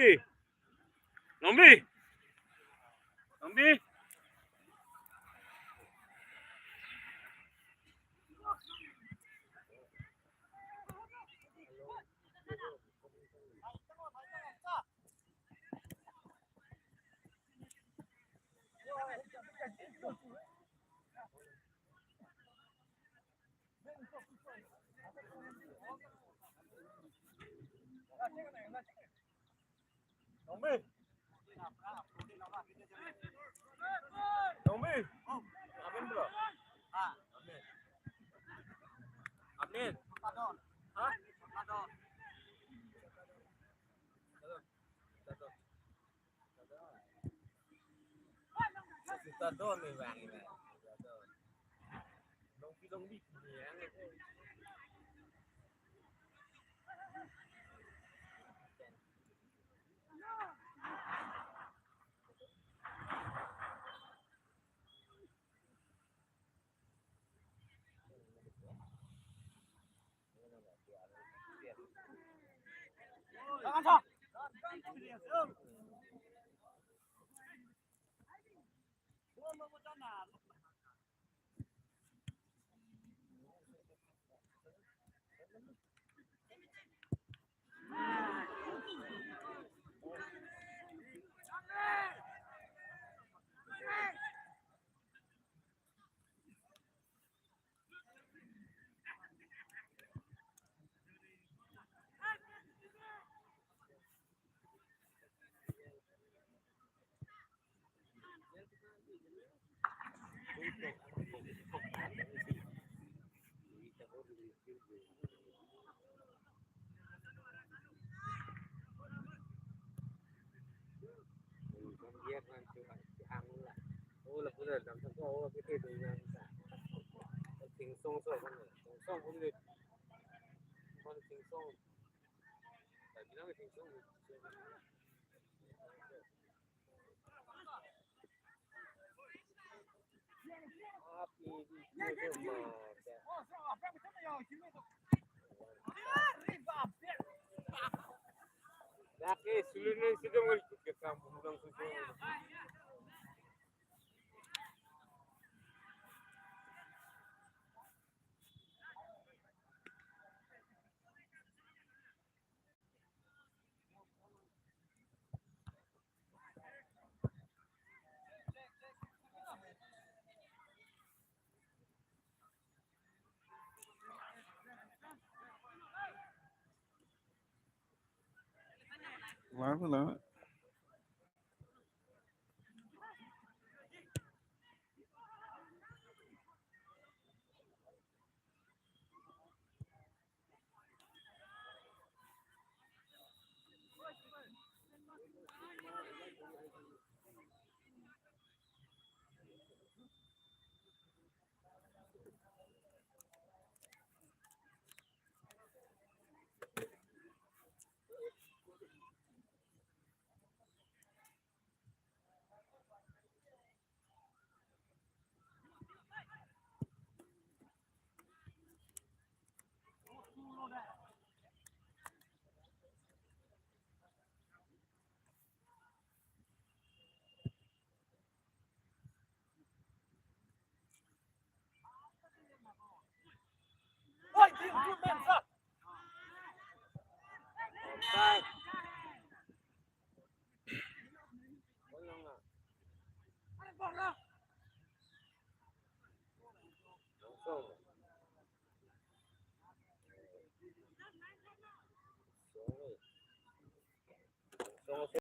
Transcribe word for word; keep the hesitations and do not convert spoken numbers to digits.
Longbi. Longbi. Longbi. Longbi. Amin bro. Amin. Amin. Hah? Sutadon ni bang ini. Sutadon. Longbi, longbi. Yang itu. Tingsong so kan, tingsong pun dei, kan tingsong. Tadi nang tingsong. Lake sulun nang sidang wal kekam pulang susu. Var mı lan? Offside. Langsung. Langsung.